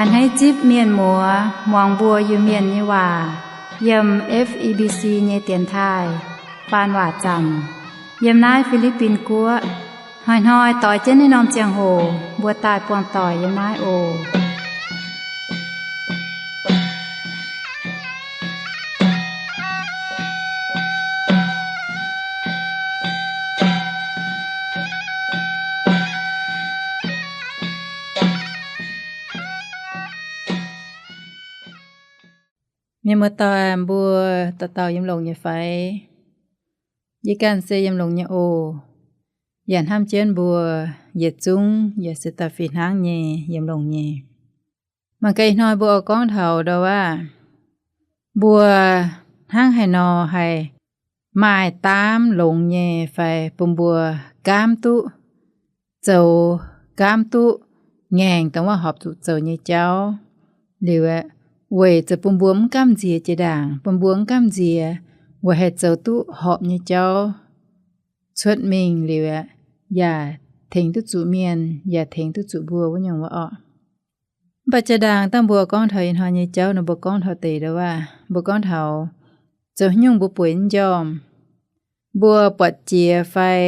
Hneiv zipv mienh muoz muangx mbuo Iu-Mienh nyei waac yiem F E B C nyei dienx taaih faan waac zanc yiem naaiv Fi^li^bin Guoqv. Hnoi-hnoi doix jienv naaiv norm ziangh hoc mbuo daaih buangh doic yiem naaiv oc. Mienh muoz-doic, mbuo dauh dauh yiem longx nyei fai? Yie ganh se yiem longx nyei oc. Yaac hnamv jienv mbuo yietc zungv yaac se da'fih hnangv nyei yiem longx nyei. Mangc gaax ih hnoi mbuo oix gorngv taux ndau wuov, mbuo hnangv haaix nor haih maaih daamv longx nyei fai bun mbuo gaamv duqv zoux, gaamv duqv ngaengc dongh wuov horpc zuqc zoux nyei jauv liuz aeqv, weic zoux bun mbuo mv gamh nziex jiex ndaangc, bun mbuo mv gamh nziex weic haih zoux duqv horpc nyei jauv cuotv mingh liuz aeqv, yaac tengx duqv zuqc mienh, yaac tengx duqv zuqc mbuo wuov nyungc wuov orqc. Mv baac jiex ndaangc dangh mbuo gorngv taux ih hnoi nyei jauv nor, mbuo gorngv taux deix ndau wuov, mbuo gorngv taux zoux haaix nyungc mbuo bueix mv njormh, mbuo buatc jiex fai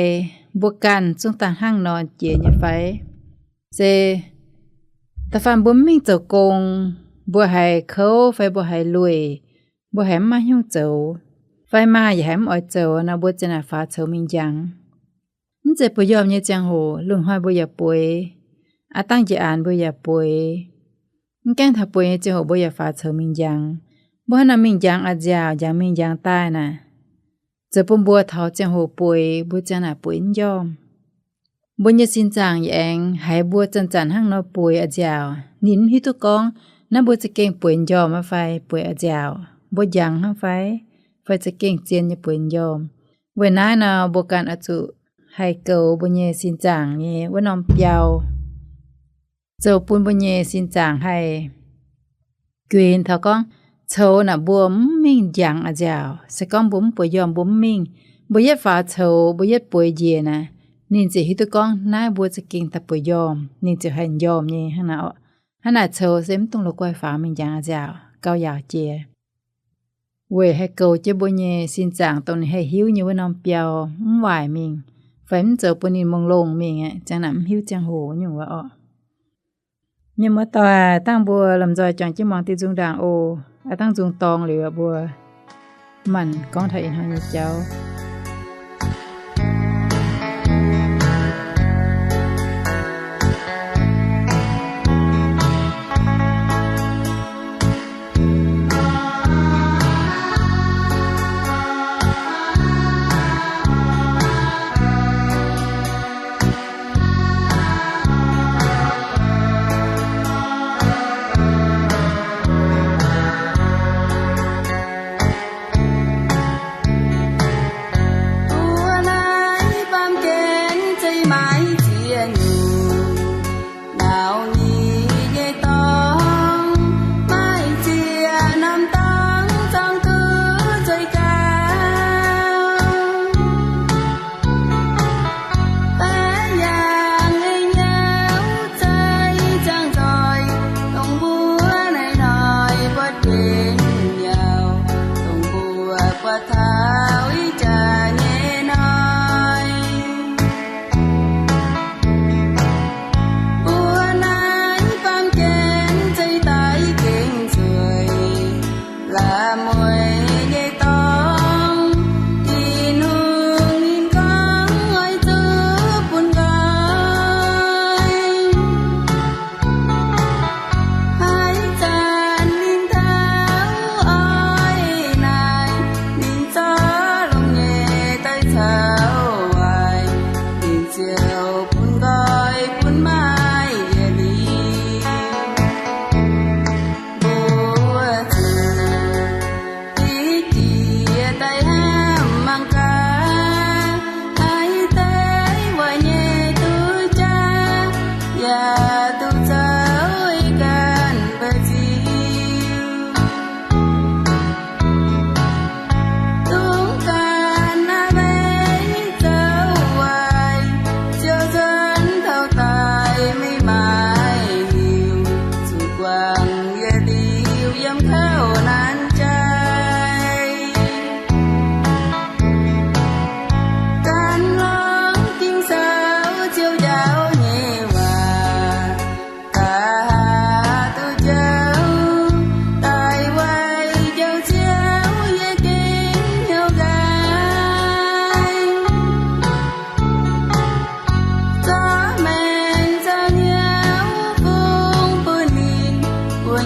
mbuo ganh zungv daaih hnangv nor jiex nyei fai? Se da'faanh mbuo mv mingh zoux gong, mbuo haiz kouv fai mbuo haiz lueic, mbuo haiz mv maaih haaix nyungc zoux, fai maaih yaac haiz mv oix zoux nor, mbuo ziang naaic faaux coux mingh njangx. Mv zeiz bueix njormh nyei ziangh hoc, lungh hnoi mbuo yaac bueix, aav dangh njiec aanx mbuo yaac bueix. Mv gaengh taux bueix nyei ziangh hoc mbuo yaac faaux coux mingh njangx. Mbuo hnangv naaic mingh njangx a'nziaauc, njangx mingh njangx daaih naaic, zoux bun mbuo taux ziangh hoc bueix, mbuo ziang naaic bueix mv njormh. Mbuo nyei sin zaangc yaac aengx haiz mbuo zanc-zanc hnangv nor bueix a'nziaauc. Ninh mv hiuv duqv gorngv naaiv mbuo za'gengh bueix njormh aqv fai bueix a'nziaauc, mbuo njangx hnangv fai, fai za'gengh zien nyei bueix njormh. Weic naaiv nor, mbuo ganh oix zuqc haih goux mbuo nyei sin zaangc nyei wuov norm biauv, zoux bun mbuo nyei sin zaangc haih guenx taux gorngv coux naaic mbuo mv mingh njangx a'nziaauc. Se gorngv mbuo mv bueix njormh, mbuo mv mingh, mbuo yietv faaux coux, mbuo yietv bueix njiec naaic, ninh ziouc hiuv duqv gorngv naaiv mbuo za'gengh daaih bueix njormh, ninh ziouc haih njormh nyei hnangv naaic orqc. Hnangv naaic coux se mv dungx la'guaih faaux mingh njangx a'nziaauc, gauh yaauc jiex. Weic haih goux jienv mbuo nyei sin zaangc dongh ninh haih hiuv nyei wuov norm biauv mv waaic mingh, fai mv zoux bun ninh mongh longh mingh aqv, ziang naaic mv hiuv ziangh hoc nyungc wuov orqc. Mienh muoz-doic, dangh mbuo lomh nzoih juangc jienv muangx diuh nzung ndaangc oc. Aav dangh nzung dorng liuz mbuo maanc gorngv taux ih hnoi nyei jauv.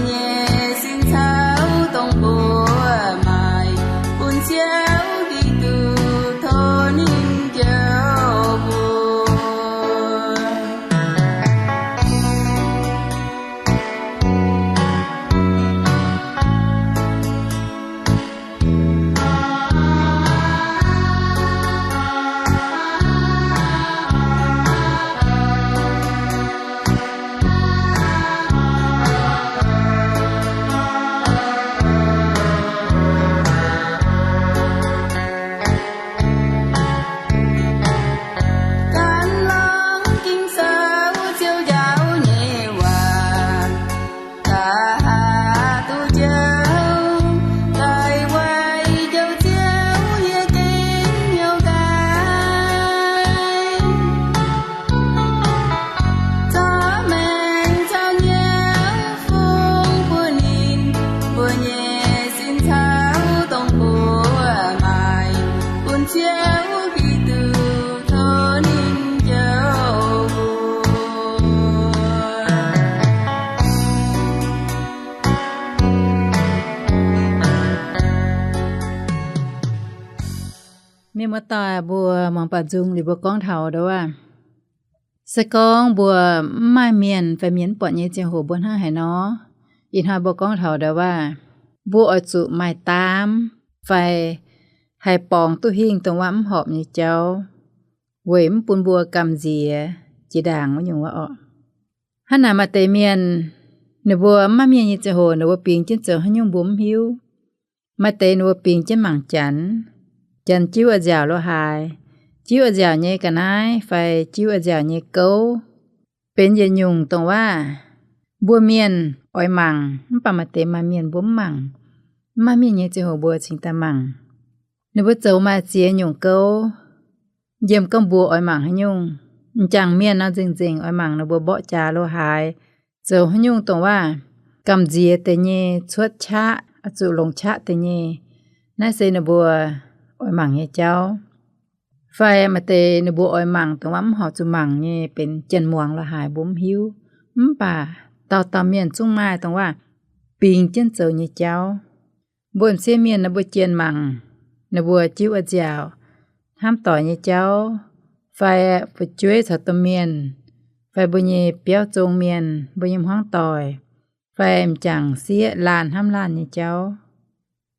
nyei sin caux dongh mbuo maaic, bun Ziouv Giduc tov ninh njoux mbuo. Gan lorngx Ging-Sou Ziouv njaaux nyei waac, nqa'haav duqv njoux, daaih weic njoux Ziouv nyei gengh hnyouv nqaai. Zorqv maengc caux hnyouv fungx bun ninh, mbuo nyei sin caux dongh mbuo maaic, bun Ziouv Giduc tov ninh njoux mbuo. Mienh muoz-doic mbuo, muangx baaux nzung liuz mbuo gorngv taux ndau wuov, se gorngv mbuo mv maaih mienh fai mienh mv buatc nyei ziangh hoc mbuo hnangv haaix nor, ih hnoi mbuo gorngv taux ndau wuov, mbuo oix zuqc maaih daamv fai haih borngz duqv hingh dongh wuov mv horpc nyei jauv, weic mv bun mbuo gamh nziex jiex ndaangc wuov nyungc wuov orqc. Hnangv naaic maaih deix mienh, ninh mbuo mv maaih mienh nyei ziangh hoc ninh mbuo bingx jienv zoux haaix nyungc mbuo mv hiuv. Maaih deix ninh mbuo bingx jienv mangc Janx, Janx jiuv a'nziaauc lo haaix, jiuv a'nziaauc nyei ga'naaiv fai jiuv a'nziaauc nyei gouv, benx yietc nyungc dongh wuov mbuo mienh oix mangc, mv baac maaih deix maaih mienh mbuo mv mangc. Mv maaih mienh nyei ziangh hoc mbuo cingx daaih mangc. Ninh mbuo zoux maaih ziex nyungc gouv, yiem gorngv mbuo oix mangc haaix nyungc. M'jangc mienh nor nzengc-nzengc oix mangc ninh mbuo mborqv jaax lo haaix, zoux haaix nyungc dongh wuov gamh nziex deix nyei, cuotv qaqv, oix zuqc longc qaqv deix nyei. Naaiv se ninh mbuo oix mangc nyei jauv. Fai maaih deix ninh mbuo oix mangc dongh wuov mv horpc zuqc mangc nyei, benx jien-muangx lo haaix mbuo mv hiuv. Mv baac dauh dauh mienh zungv maaih dongh wuov bingx jienv zoux nyei jauv. Mbuo m'sieqv mienh nor mbuo jienh mangc ninh mbuo jiuv a'nziaauc, hnamv doic nyei jauv, fai fu'jueiv caux domh mienh, fai mbuo nyei biauv zong mienh, mbuo nyei hmuangv doic, fai m'jangc sieqv laanh hnamv laanh nyei jauv,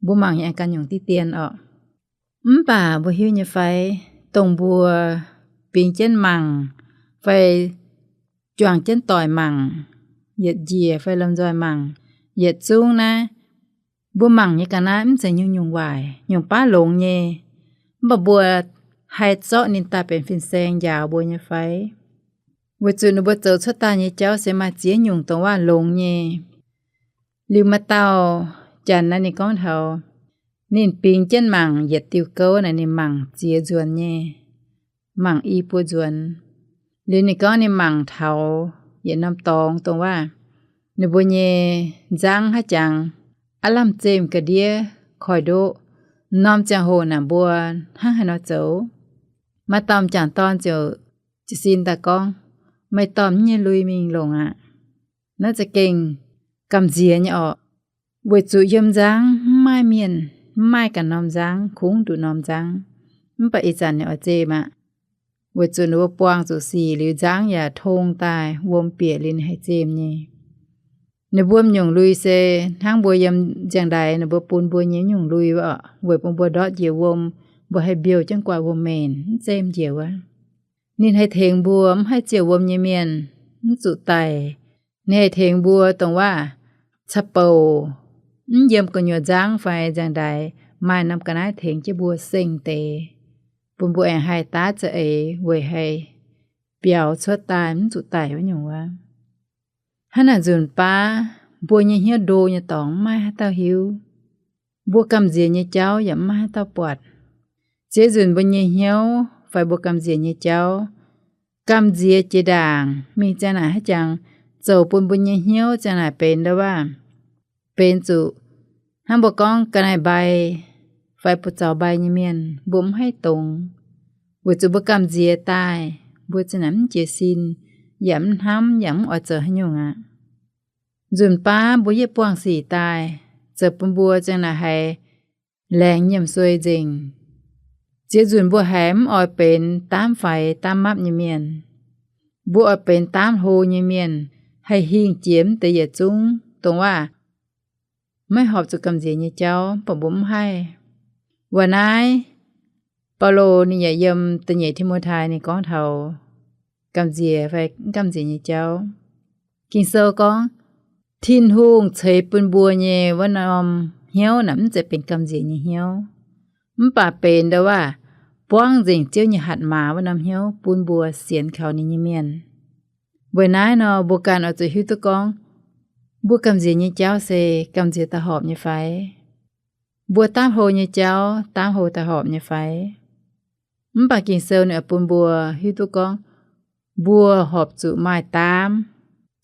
mbuo mangc nyei aengx ganh nyungc diqv dien orqc. Mv baac mbuo hiuv nyei fai, dongh mbuo bingx jienv mangc fai juangc jienv doic mangc, yietc njiec fai lomh nzoih mangc, yietc zungv naaiv, mbuo mangc nyei ga'naaiv mv zeiz nyungc-nyungc waaic, nyungc baav longx nyei. Mv baac mbuo haih zorqv ninh daaih benx fin-saeng njaaux mbuo nyei fai? Weic zuqc ninh mbuo zoux cuotv daaih nyei jauv se maaih ziex nyungc dongh wuov longx nyei. Liuz maaih dauh Janx naaiv ninh gorngv taux, ninh bingx jienv mangc yietc diuh gouv naaic ninh mangc ziex nzuonx nyei, mangc i buo nzuonx. Liuz ninh gorngv ninh mangc taux yietc norm dorngx dongh wuov ninh mbuo nyei nzangv haaix jangx aav lamh zemh ga'ndiev koiv-ndoqv. Norm ziangh hoc naaic mbuo hnangv haaix nor zoux? Maaih dauh m'jangc dorn ziouc jiez sin daaih gorngv, meih dorh mv nyei lui mingh longc aqv. Naaiv za'gengh gamh nziex nyei orqc. Weic zuqc yiem nzangv mv maaih mienh, mv maaih ganh norm nzangv, kungx nduqc norm nzangv. Mv baac ih zanc ninh oix zemh aqv. Weic zuqc ninh mbuo buangh zuqc sic liuz nzangv yaac tong daaih, wuom bieqc liuz ninh haih zemh nyei. Ninh mbuo nyungc lui se hnangv mbuo yiem nziang ndaix ninh mbuo bun mbuo nyei nyungc lui wuov, weic bun mbuo ndortv njiec wuom, mbuo haih mbiouh jienv guaax wuom-maenc, mv zemh njiec wuov. Ninh haih tengx mbuo mv haih ziouc wuom nyei mienh mv zuqc daic. Ninh haih tengx mbuo dongh wuov caqv-bouc, mv yiem gu'nyuoz nzangv fai nziang ndaix, maaih norm ga'naaiv tengx jienv mbuo seng deix, bun mbuo aengx haih daav za'eix weic haih biaux cuotv daaih mv zuqc daic wuov nyungc wuov. Hnangv naaic nzunc baav mbuo nyei hnyouv ndo nyei dorngx mv maaih haaix dauh hiuv. Mbuo gamh nziex nyei jauv yaac mv maaih haaix dauh buatc. Ziex nzunc mbuo nyei hnyouv fai mbuo gamh nziex nyei jauv, gamh nziex jiex ndaangc mingh ziang naaic haaix jangx, zoux bun mbuo nyei hnyouv ziang naaic benx ndau wuov, benx zuqc hnangv mbuo gorngv ga'naaiv-mbai fai buoz-zaux-mbai nyei mienh, mbuo mv haih dongz, weic zuqc mbuo gamh nziex daaih, mbuo ziang naaic mv jiez sin, yaac mv hnamv, yaac mv oix zoux haaix nyungc aqv. Nzunc baav mbuo yietv buangh sic daaih, zoux bun mbuo ziang naaic haiz laengz nyiemc suei nzengc. Ziex nzunc mbuo haiz mv oix benx daamv faix daamv mapv nyei mienh. Mbuo oix benx daamv hlo nyei mienh, haih hingh jiex mv deix yietc zungv dongh waac maiv horpc zuqc gamh nziex nyei jauv, mv baac mbuo mv haih. Weic naaiv Baulo ninh yaac yiem da'nyeic Ti^mo^tai ninh gorngv taux gamh nziex fai mv gamh nziex nyei jauv. Ging-Sou gorngv, Tin-Hungh ceix bun mbuo nyei wuov norm hnyouv naaic mv zeiz benx gamh nziex nyei hnyouv, mv baac benx ndo waac buangv nzengc Ziouv nyei hatc maaz wuov norm hnyouv bun mbuo sienx kaux ninh nyei mienh. Weic naaiv nor, mbuo ganh oix zuqc hiuv duqv gorngv, mbuo gamh nziex nyei jauv se gamh nziex daaih horpc nyei fai? Mbuo daamv hlo nyei jauv daamv hlo daaih horpc nyei fai? Mv baac Ging-Sou ninh oix bun mbuo hiuv duqv gorngv, mbuo horpc zuqc maaih daamv,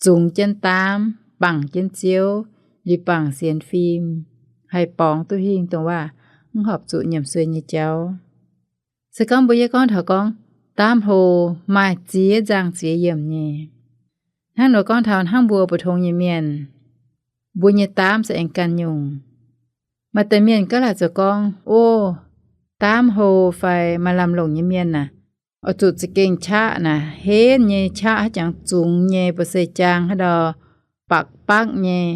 zungx jienv daamv, bangc jienv Ziouv, liuz bangc sienx fim, haih borngz duqv hingh dongh waac mv horpc zuqc nyiemc suei nyei jauv. Se gorngv mbuo yie gorngv taux gorngv daamv hlo maaih ziex nzangh ziex yiemc nyei. Hnangv nor gorngv taux hnangv mbuo mbu'tong nyei mienh, mbuo nyei daamv se aengx ganh nyungc. Maaih deix mienh gaav laaic zoux gorngv, o, daamv hlo fai maaih lamh longc nyei mienh naaic, oix zuqc za'gengh qaqv naaic henv nyei, qaqv haaix jangx zungx nyei, ba'seix jaang haaix ndau bakv bakv nyei.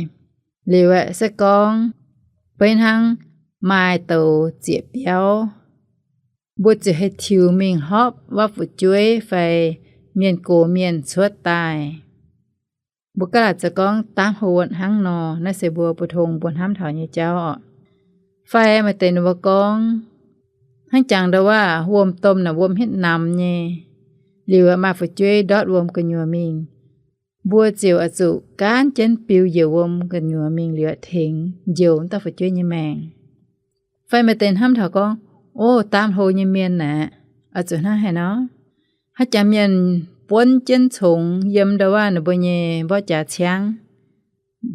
Liuz aeqv, se gorngv beiv hnangv maaih douz zieqc biauv, mbuo ziouc haih tiux mingh hopv wuov fu'jueiv fai mienh gox mienh cuotv daaih. Mbuo gaav laaic zoux gorngv daamv hlo hnangv nor, naaiv se mbuo mbu'tong mbuo hnamv taux nyei jauv oc. Fai maaih deix ninh mbuo gorngv, hnangv jangx ndo waac wuom-domh naaic wuom hitv namx nyei, liuz maaih fu'jueiv ndortv wuom gu'nyuoz mingh, mbuo ziouc oix zuqc gaanv jienv biux njoux wuom gu'nyuoz mingh liuz tengx njoux wuov dauh fu'jueiv nyei maengc. Fai maaih deix hnamv taux gorngv, o, daamv hlo nyei mienh aeqv, oix zuqc hnangv haaix nor? Haaix jangx mienh buonv jienv congx yiem ndo waac ninh mbuo nyei mborqv jaax ciangv,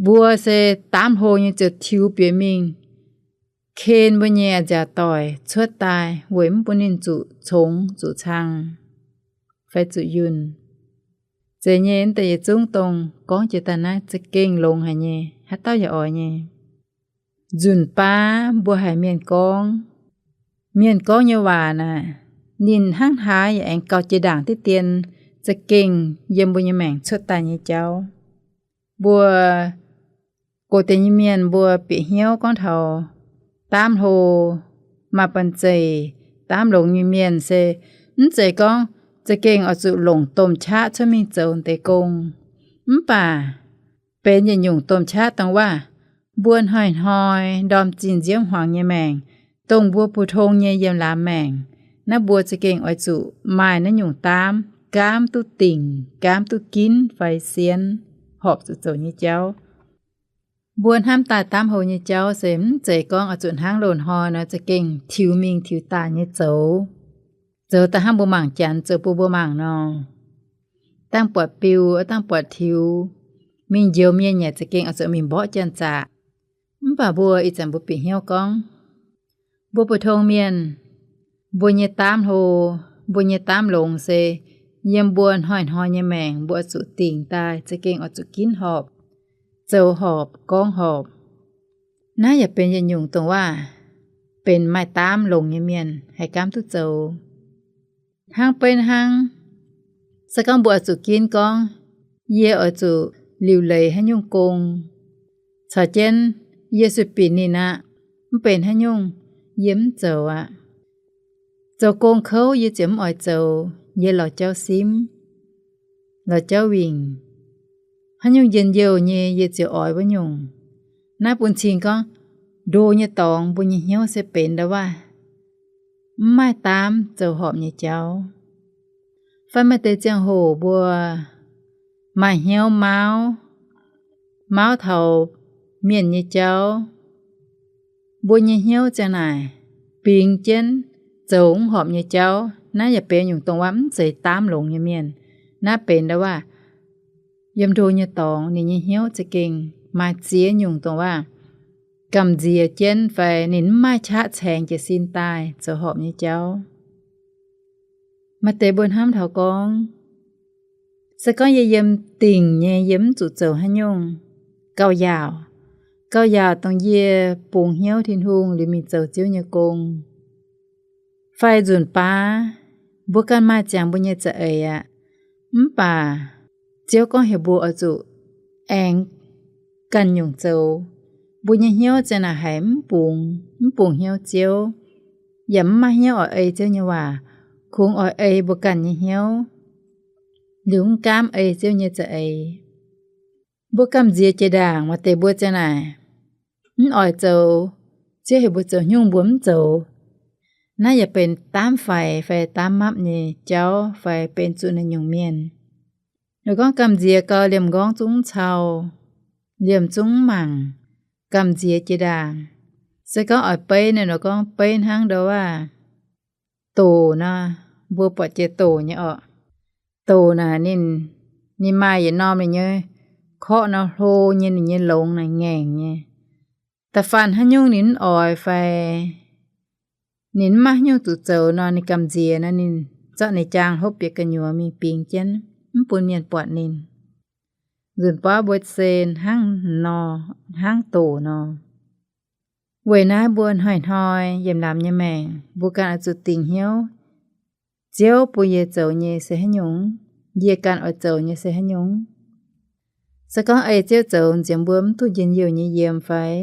mbuo se daamv hlo nyei ziouc tiux bieqc mingh ken mbuo nyei nziaauc doic cuotv daaih weic mv bun ninh zuqc congx zuqc cang fai zuqc yunh. Zeiz nyei, mv deix yietc zungv dongh gorngv jiex daaih naaiv za'gengh longx haic nyei, haaix dauh yaac oix nyei. Nzunc baav mbuo haiz mienh gorngv, mienh gorngv nyei waac naaic, ninh hnangv haaix yaac aengx gauh jiex ndaangc diqv dien za'gengh yiem mbuo nyei maengc cuotv daaih nyei jauv. Mbuo gox deix nyei mienh mbuo bieqc hnyouv gorngv taux daamv hlo, maaih banh zeic, daamv longx nyei mienh se mv zeiz gorngv za'gengh oix zuqc longc domh qaqv cuotv mingh zoux deix gong. Mv baac benx yietc nyungc domh qaqv dongh waac mbuo hnoi-hnoi ndorm zinh nziouv hmuangx nyei maengc, dongh mbuo mbu'tong nyei yiem laamz maengc, naaiv mbuo za'gengh oix zuqc maaih naaiv nyungc daamv, gaamv duqv dingc, gaamv duqv ginv fai sienx, horpc zuqc zoux nyei jauv. Mbuo hnamv daaih daamv hlo nyei jauv se mv zeiz gorngv oix zuqc hnangv loz-hnoi nor za'gengh tiux mingh tiux daaih nyei zoux, zoux daaih hnangv mbuo mangc Janx zoux bun mbuo mangc nor. Dangh buatc biux, dangh buatc tiux, mingh njoux mienh yaac za'gengh oix zuqc mingh mborqv janx-zaqc. Mv baac mbuo ih zanc mbuo bieqc hnyouv gorngv, mbuo mbu'tong mienh, mbuo nyei daamv hlo, mbuo nyei daamv longx se yiem mbuo hnoi-hnoi nyei maengc mbuo oix zuqc dingc daaih, za'gengh oix zuqc ginv horpc, zoux horpc, gorngv horpc. Naaiv yaac benx yietc nyungc dongh waac benx maaih daamv longx nyei mienh haih gaamv duqv zoux. Hnangv beiv hnangv, se gorngv mbuo oix zuqc ginv gorngv, yie oix zuqc liuc leiz haaix nyungc gong, caux jienv yie sueih binc ninh aqv, mv benx haaix nyungc, yie mv zoux aqv. Zoux gong kouv yie ziouc mv oix zoux, yie lorz jauv simv, lorz jauv wingc. Haaix nyungc njien-youh nyei yie ziouc oix wuov nyungc. Naaiv bun cing gorngv, ndo nyei dorngx mbuo nyei hnyouv se benx ndo waac mv maaih daamv zoux horpc nyei jauv. Fai maaih deix ziangh hoc mbuo maaih hnyouv mauv, mauv taux mienh nyei jauv, mbuo nyei hnyouv ziang naaic bingx jienv zoux mv horpc nyei jauv. Naaiv yaac benx nyungc dongh waac mv zeiz daamv longx nyei mienh. Naaiv benx ndo waac yiem ndo nyei dorngx ninh nyei hnyouv za'gengh maaih ziex nyungc dongh waac gamh nziex jienv fai ninh mv maaih qaqv caengx jiez sin daaih zoux horpc nyei jauv. Maaih deix mbuo hnamv taux gorngv, se gorngv yie yiem dingc nyei yie mv zuqc zoux haaix nyungc, gauh yaauc. Gauh yaauc dongh yie bungx hnyouv Tin-Hungh liuz mingh zoux Ziouv nyei gong. Fai nzunc baav mbuo ganh maaih ziangx mbuo nyei za'eix aqv. Mv baac Ziouv gorngv heuc mbuo oix zuqc aengx ganh nyungc zoux. Mbuo nyei hnyouv ziang naaic haiz mv bungx, mv bungx hnyouv Ziouv, yaac mv maaih hnyouv oix ei Ziouv nyei waac, kungx oix ei mbuo ganh nyei hnyouv, liuz mv gaamv ei Ziouv nyei za'eix. Mbuo gamh nziex jiex ndaangc maaih deix mbuo ziang naaic mv oix zoux, Ziouv heuc mbuo zoux nyungc mbuo mv zoux. Naaiv yaac benx daamv faix fai daamv mapv nyei jauv fai benx zuqc naaiv nyungc mienh. Ninh gorngv gamh nziex gau, liemh nqorngv zungv mv cau, liemh zungv mv mangc, gamh nziex jiex ndaangc. Se gorngv oix beiv ninh, ninh gorngv beiv hnangv ndo waac doc nor, mbuo buatc jiex doc nyei orqc. Doc naaic ninh, ninh maaih yietc norm ninh nyei korqv nor hlo nyei, ninh nyei longx naaic ngaengc nyei. Da'faanh haaix nyungc ninh mv oix fai ninh mv maaih haaix nyungc zuqc zoux nor, ninh gamh nziex nor, ninh zorqv ninh jaang hopv bieqc gu'nyuoz mingh bingx jienv, mv bun mienh buatc ninh. Nzunc baav mbuo se hnangv nor, hnangv doc nor. Weic naaiv mbuo hnoi-hnoi yiem laamz nyei maengc, mbuo ganh oix zuqc dingc hnyouv, Ziouv bun yie zoux nyei se haaix nyungc? Yie ganh oix zoux nyei se haaix nyungc? Se gorngv ei Ziouv zoux nziex mbuo mv duqv njien-youh nyei yiem fai?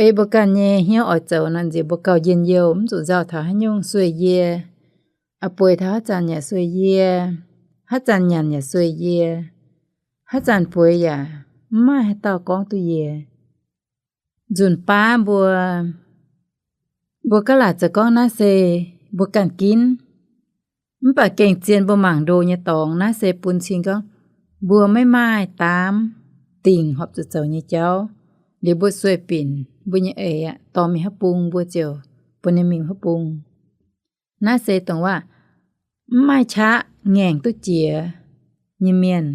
Ei mbuo ganh nyei hnyouv oix zoux nor, nziex mbuo gauh njien-youh, mv zuqc nzauh taux haaix nyungc, sueih yie, a'bueix taux haaix zanc yaac sueih yie, haaix zanc nyanc yaac sueih yie, haaix zanc bueix yaac mv maaih haaix dauh gorngv duqv yie. Nzunc baav mbuo, mbuo gaav laaic zoux gorngv naaiv se mbuo ganh ginv. Mv baac gengh zien mbuo mangc ndo nyei dorngx, naaiv se bun cing gorngv mbuo maiv maaih daamv dingc horpc zuqc zoux nyei jauv. Liuz mbuo sueih binc mbuo nyei eix aqv, dorh mingh haaix bung mbuo ziouc bun ninh mingh haaix bung. Naaiv se dongh waac mv maaih qaqv ngaengc duqv jiex nyei mienh.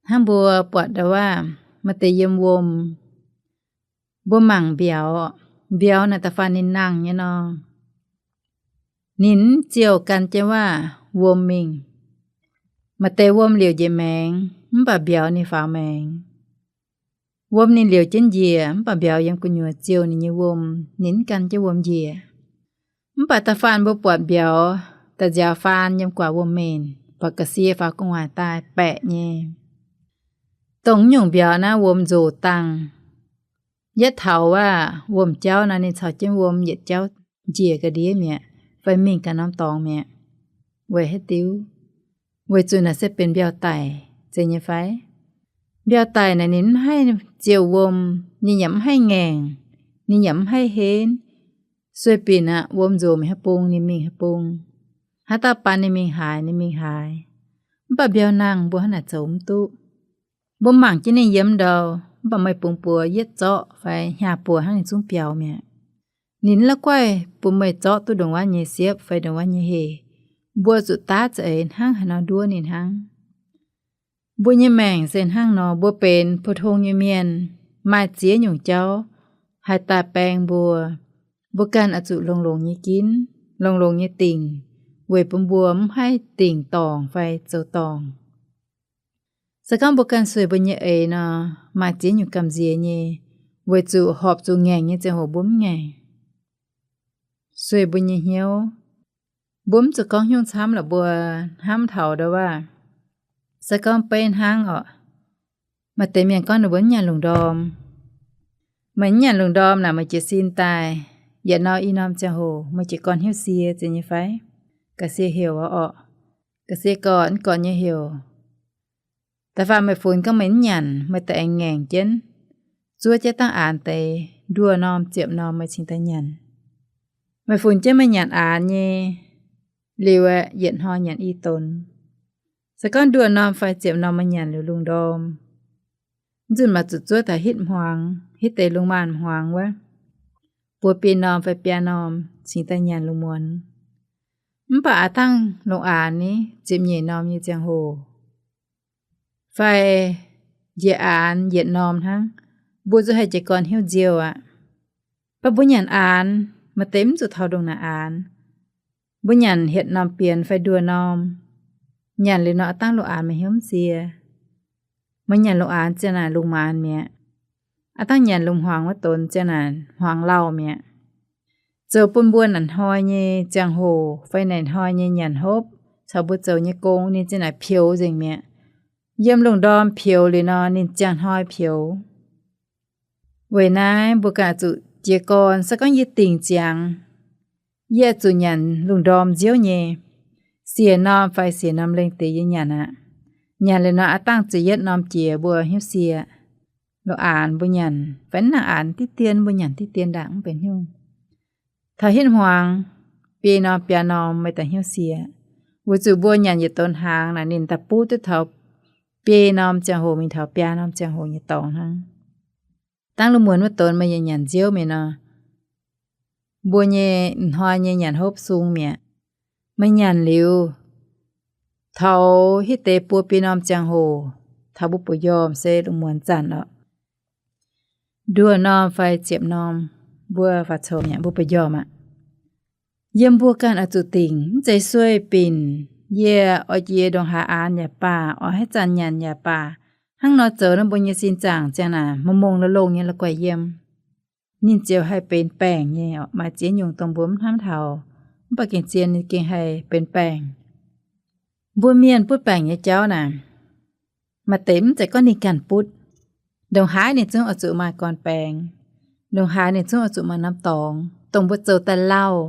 Hnangv mbuo buatc ndo waac maaih deix yiem wuom, mbuo mangc mbiauz, mbiauz naaic da'faanh ninh nangh nyei nor, ninh mv ziouc gan jienv waac wuom mingh. Maaih deix wuom liouc njiec maengx, mv baac mbiauz ninh faaux maengx. Wuom ninh liouc jienv njiec, mv baac mbiauz yiem gu'nyuoz ziouh ninh nyei wuom, ninh mv gan jienv wuom njiec. Mv baac da'faanh mbuo buatc mbiauz daaih nziaaux faan yiem guaax wuom-menc, buatc ga'sie faaux gu'nguaaic daaih baeqc nyei. Dongh nyungc mbiauz naaiv wuom nzoc dangh. Yietv taux waac wuom-jauv nor, ninh caux jienv wuom yietc jauv njiec ga'ndiev mi'aqv, fai mingh ganh norm dorngx mi'aqv. Weic haaix diuc? Weic zuqc naaic se benx mbiauz daic, zeiz nyei fai? Mbiauz daic naaic ninh mv haih ziouh wuom, ninh yaac mv haih ngaengc, ninh yaac mv haih henv. Sueih binc aqv, wuom nzoc mingh haaix bung ninh mingh haaix bung, haaix dauh baan ninh mingh haaix ninh mingh haaix. Mv baac mbiauz nangh mbuo hnangv naaic zoux mv duqv. Mbuo mangc jienv ninh yiem ndau, mv baac meih bungx buoz yietv zorqv fai hnyaax buoz hnangv ninh zungv biaux mi'aqv. Ninh mv la'guaih bun meih zorqv duqv ndongc wuov nyei siepv fai ndongc wuov nyei heh. Mbuo zuqc daav za'eix hnangv haaix nor nduov ninh hnangv. Mbuo nyei maengc se hnangv nor, mbuo benx pou-tong nyei mienh, maaih ziex nyungc jauv haih daaih baeng mbuo. Mbuo ganh oix zuqc longx-longx nyei ginv, longx-longx nyei dingc, weic bun mbuo mv haih dingc dorngc fai zoux dorngc. Se gorngv mbuo ganh sueih mbuo nyei eix nor, maaih ziex nyungc gamh nziex nyei, weic zuqc horpc zuqc ngaengc nyei ziangh hoc mbuo mv ngaengc. Sueih mbuo nyei hnyouv, mbuo mv zuqc gorngv hnyouv camv lorqc, mbuo hnamv taux ndo waac, se gorngv beiv hnangv orqc, maaih deix mienh gorngv ninh mbuo mv nyanc lungh ndorm. Meih mv nyanc lungh ndorm naaic, meih jiez sin daaih, yietc norm i norm ziangh hoc meih jiez gorn hnyouv sie, zeiz nyei fai? Ga'sie heuc orqc, ga'sie gorn, gorn nyei heuc. Da'faanh meih funx gorngv meih mv nyanc, meih daaih aengx ngaengc jienv, zuov jienv dangh aanx deix, nduoh norm ziepc norm meih cingx daaih nyanc. Meih funx jienv meih nyanc aanx nyei liuz aeqv, yietc hnoi nyanc i donx. Se gorngv nduoh norm fai ziepc norm meih nyanc liuz lungh ndorm, mv zuqc maaih zuqc zuov taux hitv hmuangx, hitv deix lungh maanz hmuangx wuov, buo biei norm fai biaa norm cingx daaih nyanc lungh muonz. Mv baac aav dangh longc aanx ni ziepc nyeic norm nyei ziangh hoc fai njiec aanx yietc norm hnangv, mbuo zuqc haih jiez gorn hnyouv nziouh aqv. Mv baac mbuo nyanc aanx, maaih deix mv zuqc taux ndongc naaic aanx. Mbuo nyanc hietc norm bienx fai nduoh norm, nyanc liuz nor aav dangh lungh aanx meih hnyouv mv sie. Meih nyanc lungh aanx ziang naaic lungh maanz mi'aqv. Aav dangh nyanc lungh hmuangx wuov donx ziang naaic hmuangx lauh mi'aqv. Zoux bun mbuo naaic hnoi nyei ziangh hoc fai naaic hnoi nyei nyanc hopv caux mbuo zoux nyei gong ninh ziang naaic pioux nzengc mi'aqv. Yiem lungh ndorm pioux liuz nor, ninh ziangh hnoi pioux. Weic naaiv mbuo ganh zuqc jiez gorn, se gorngv yie dingc ziangx, yie zuqc nyanc lungh ndorm nziouv nyei, siec norm fai siec norm lengh deix yie nyanc aqv. Nyanc liuz nor aav dangh ziepc yietv norm jiex mbuo hnyouv sie. Lungh aanx mbuo nyanc, fai mv nangc aanx diqv dien mbuo nyanc diqv dien ndaangc mv benx hnyouv. Taux hitv hmuangx, biei norm biaa norm meih daaih hnyouv sie. Weic zuqc mbuo nyanc yietc donx hnaangx naaic ninh daaih buv duqv taux biei norm ziangh hoc mingh taux biaa norm ziangh hoc nyei dorngx hnangv. Dangv lungh muonz wuov donx meih yaac nyanc nziouv mi'aqv nor, mbuo nyei hnoi nyei nyanc hopv sung mi'aqv. Meih nyanc liuz, taux hitv deix buo biei norm ziangh hoc, taux mbuo buoz njormh se lungh muonz zanc oc. Nduoh norm fai ziepc norm, mbuo faaux coux mi'aqv, mbuo buoz njormh aqv. Yiem mbuo ganh oix zuqc dingc, mv zeiz sueih binc. Yie oix jiex ndongc haaix aanx yaac baac, oix haaix zanc nyanc yaac baac, hnangv nor zoux nor mbuo nyei sin zaangc ziang naaic mongh mongh longh longh nyei la'guaih yiem. Ninh ziouc haih benx baengc nyei oc. Maaih ziex nyungc dongh mbuo mv hnamv taux, mv baac gengh zien ninh gengh haih benx baengc. Mbuo mienh butv baengc nyei jauv naaic, maaih deix mv zeiz gorngv ninh ganh butv. Ndongc haaix ninh zungv oix zuqc maaih gorn-baengx. Ndongc haaix ninh zungv oix zuqc maaih norm dorngx, dongh mbuo zoux daaih lauh,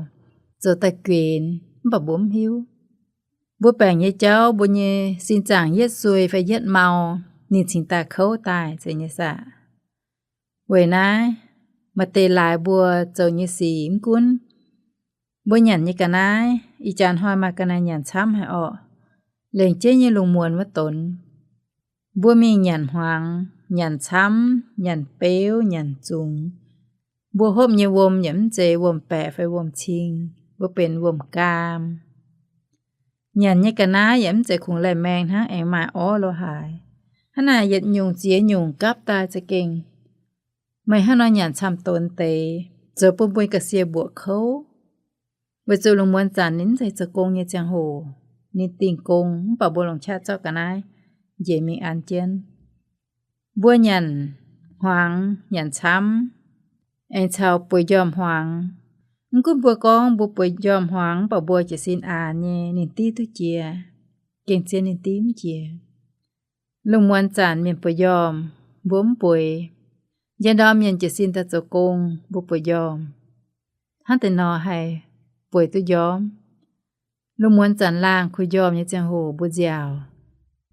zoux daaih guenx, mv baac mbuo mv hiuv. Mbuo baengc nyei jauv, mbuo nyei sin zaangc yietv sueih fai yietv mau, ninh cingx daaih kouv daaih zeiz nyei saah. Weic naaiv, maaih deix laaix mbuo zoux nyei sic mv gunv mbuo nyanc nyei ga'naaiv, ih jaax hnoi maaih ga'naaiv nyanc camv haic orqc. Lengc jeiv nyei lungh muonz wuov donx, mbuo mingh nyanc hmuangx, nyanc camv, nyanc beuv, nyanc zungx, mbuo hopv nyei wuom yaac mv zeiz wuom-baeqc fai wuom-cing, mbuo benx wuom-gaam. Nyanc nyei ga'naaiv yaac mv zeiz kungx laih maeng hnangv, aengx maaih orv lo haaix. Hnangv naaic yietc nyungc ziex nyungc gapv daaih za'gengh, meih hnangv nor nyanc camv-donx deix, zoux bun mbuo ga'sie mbuoqc kouv. Weic zuqc lungh muonz zanc ninh mv zeiz zoux gong nyei ziangh hoc, ninh dingh gong, mv baac mbuo longc qaqv zorqv ga'naaiv njiec mingh an jienv. Mbuo nyanc hmuangx nyanc camv, aengx caux bueix njormh hmuangx. Mv gunv mbuo gorngv mbuo bueix njormh hmuangx, mv baac mbuo jiez sin aanx nyei, ninh div duqv jiex, gengh zien ninh div mv jiex. Lungh muonz zanc mienh bueix njormh, mbuo mv bueix. Njang ndorm mienh jiez sin daaih zoux gong, mbuo bueix njormh, hnangv deix nor haih bueix duqv njormh. Lungh muonz zanc laangh kuh njormh nyei ziangh hoc mbuo nziaauc.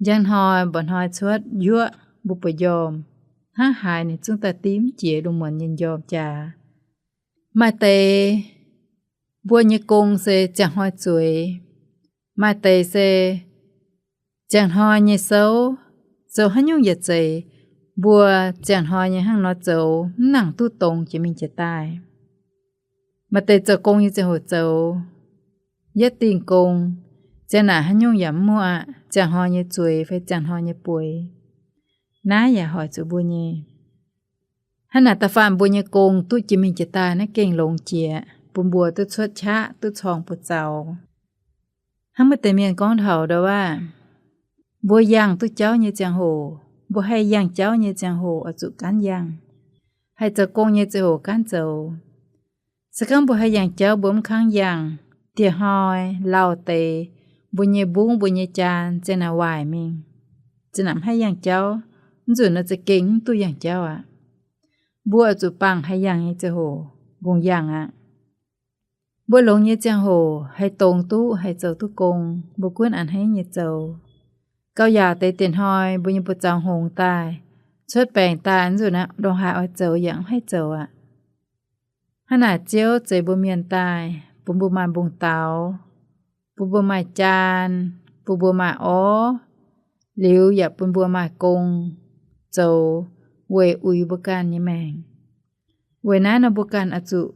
Njang hnoi mba'hnoi cuotv yuoqv mbuo bueix njormh, hnangv haaix ninh zungv daaih div mv jiex lungh muonz nyei njormh jaax. Maaih deix mbuo nyei gong se ziangh hnoi zueiz. Maaih deix se ziangh hnoi nyei souv, zoux haaix nyungc yietc zeiz, mbuo ziangh hnoi nyei hnangv nor zoux mv nangc duqv dongz jiex mingh jiex daaih. Maaih deix zoux gong nyei ziangh hoc zoux yietv dingh gong, ziang naaic haaix nyungc yaac mv muoqv aqv, ziangh hnoi nyei zueiz fai ziangh hnoi nyei bueix. Naaiv yaac hoic zuqc mbuo nyei. Hnangv naaic da'faanh mbuo nyei gong duqv jiex mingh jiex daaih naaiv gengh longx jiex, bun mbuo duqv cuotv qaqv duqv corng buoz-zaux. Hnangv maaih deix mienh gorngv taux ndau wuov, mbuo yangh duqv jauv nyei ziangh hoc, mbuo haih yangh jauv nyei ziangh hoc oix zuqc gaanv yangh. Haih zoux gong nyei ziangh hoc gaanv zoux. Se gorngv mbuo haih yangh jauv mbuo mv kangv yangh, dieh hnoi lauh deix, mbuo nyei mbungv mbuo nyei jaan ziang naaic waaic mingh, ziang naaic mv haih yangh jauv, mv nzunc nor za'gengh mv duqv yangh jauv aqv. Mbuo oix zuqc bangc haih yangh nyei ziangh hoc ngongh yangh aqv. Mbuo longx nyei ziangh hoc haih dongz duqv, haih zoux duqv gong, mbuo gunv a'hneiv nyei zoux. Gauh yaauc deix dieh hnoi mbuo nyei buoz-zaux hngongx daaih, cuotv baengc daaih, mv nzunc aqv, ndongc haaix oix zoux yaac mv haih zoux aqv. Hnangv naaic Ziouv zeix mbuo mienh daaih, bun mbuo maaih mbungv daux, bun mbuo maaih jaan, bun mbuo maaih orv, liuz yaac bun mbuo maaih gong zoux weic uix mbuo ganh nyei maengc. Weic naaiv nor mbuo ganh oix zuqc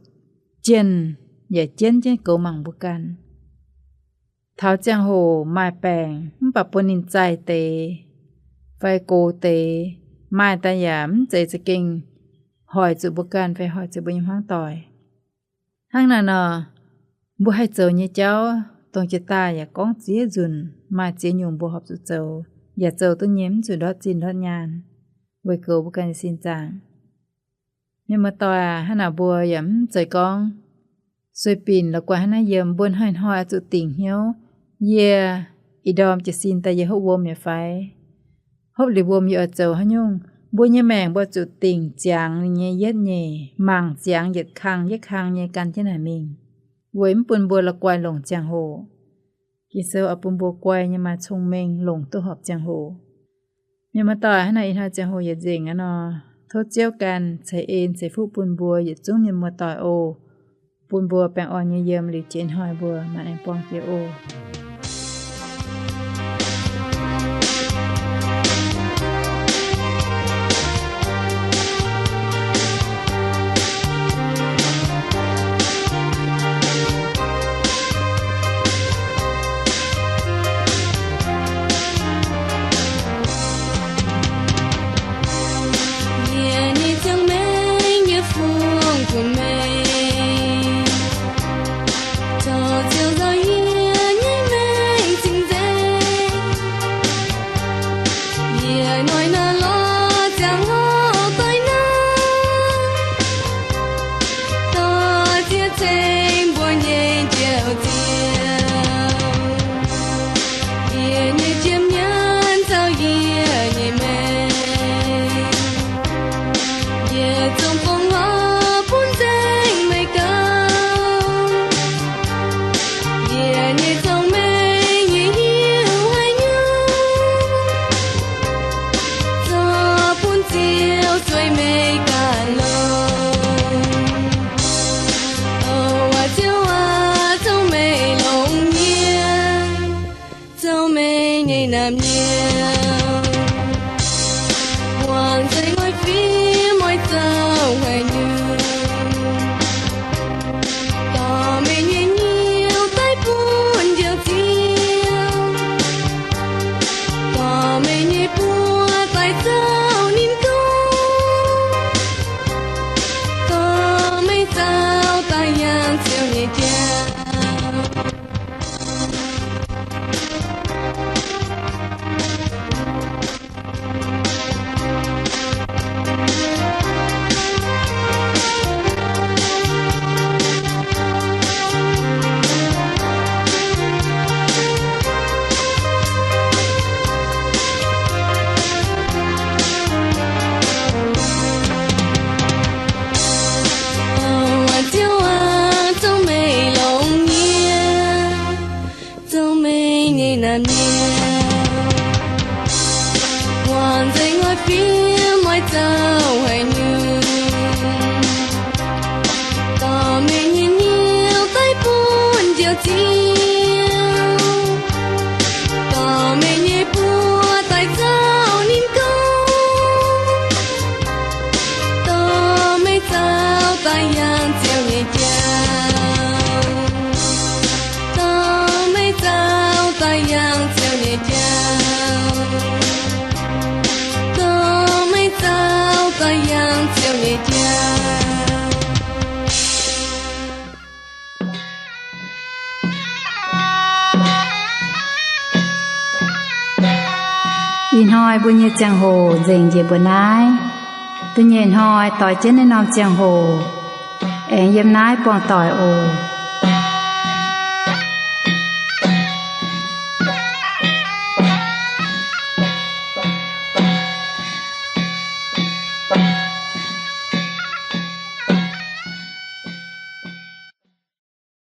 jienh yaac jienv jienv goux mangc mbuo ganh. Taux ziangh hoc maaih baengc mv baac bun ninh zaih deix fai gox deix, maaih daaih yaac mv zeiz za'gengh hoic zuqc mbuo ganh fai hoic zuqc mbuo nyei hmuangv doic. Hnangv naaiv nor, mbuo haih zoux nyei jauv dongh jiex daaih yaac gorngv ziex nzunc, maaih ziex nyungc mbuo horpc zuqc zoux. yaac zoux duqv nyei, mv zuqc ndortv zinh ndortv nyaanh, weic goux mbuo ganh nyei sin zaangc. Mienh muoz-doic aac, hnangv naaic mbuo yaac mv zeiz gorngv sueih binc la'guaih hnangv naaiv yiem, mbuo hnoi-hnoi oix zuqc dingc hnyouv, yie ih ndorm jiez sin daaih yie hopv wuom mi'aqv fai? Hopv liuz wuom yie oix zoux haaix nyungc? Mbuo nyei maengc mbuo zuqc dingc ziangx ninh nyei yietv nyeic, mangc ziangx yietc kang yietv kang nyei gan jienv naaic mingh, weic mv bun mbuo la'guaih longc ziangh hoc. Ging-Sou oix bun mbuo guai nyei maaih cong-mengh longc duqv horpc ziangh hoc. Mienh muoz-doic, hnangv naaic ih hnoi ziangh hoc yietc nzengc aqv nor, tov Ziouv ganh ceix en ceix fuqv bun mbuo yietc zungv mienh muoz-doic oc. Bun mbuo baengh orn nyei yiem liuz jiex hnoi mbuo mangc aengx buangh jiex oc. Yie nyei ziangh maengc, yie fungx kuv meih, tov Ziouv nzoih yie nyei maengc cing-nzengc. Yie hnoi naaiv lorz ziangh hoc daaih naaiv, dorh ziex ceng mbuo nyei njoux Ziouv. Yie nyei jiem nyaanh caux yie nyei maengc, yie zong fongc horc bun nzengc meih gauh. Yie nyei cong-mengh yie hiuv haaix nyungc, zorqv bun Ziouv zueih meih ganh longx. O aa Ziouv aac, zoux meih longx nyei, zoux meih nyei naamh nyouz, wangc nzengc oix fiev maiv zoux haaix nyungc. Dorh meih nyei nyouz daaih bun njoux Ziouv, dorh meih nyei buoz daaih zaux ninh gong, dorh meih zaux daaih yangh Ziouv nyei jauv. O aa Ziouv aac, zoux meih longx nyei, zoux meih nyei naamh nyouz, wangc nzengc oix fiev maiv zoux haaix nyungc. Dorh meih nyei nyouz daaih bun njoux Ziouv, dorh meih nyei buoz daaih zaux ninh gong, dorh meih zaux daaih yangh Ziouv nyei jauv, dorh meih zaux daaih yangh Ziouv nyei jauv, dorh meih zaux daaih yangh Ziouv nyei jauv. Ih hnoi mbuo nyei ziangh hoc nzengc njiec mbuo naaiv. Da'nyeic hnoi doix jienv naaiv norm ziangh hoc aengx yiem naaiv buangh doic oc.